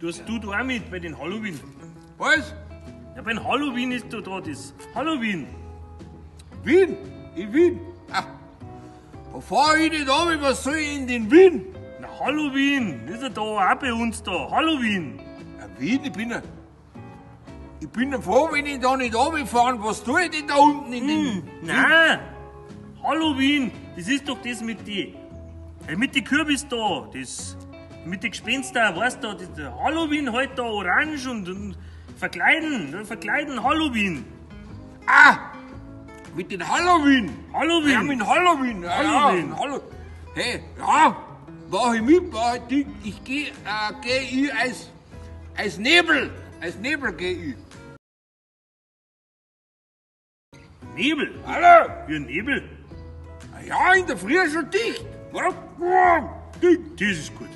Tust du da auch mit bei den Halloween? Was? Ja, beim Halloween ist da das Halloween. Wien? In Wien? Ah, da fahr ich nicht runter, was soll ich in den Wien? Na, Halloween, ist ja da auch bei uns da, Halloween. Ja, Wien, ich bin ja froh, wenn ich da nicht runterfahre. Was tue ich denn da unten in den... Nein, Halloween, das ist doch das mit die, mit die Kürbis da, das mit die Gespenster, weißt du, das Halloween halt da orange und verkleiden, verkleiden Halloween. Ah, mit den Halloween. Halloween. Ja, mit Halloween. Ja, Halloween. Ja, Hallo. Hey, ja, mach ich mit, mach ich, ich geh, geh ich als Nebel, als Nebel geh ich. Nebel? Hallo? Wie ein Nebel? Ja, in der Früh schon dicht. Dicht. Das ist gut.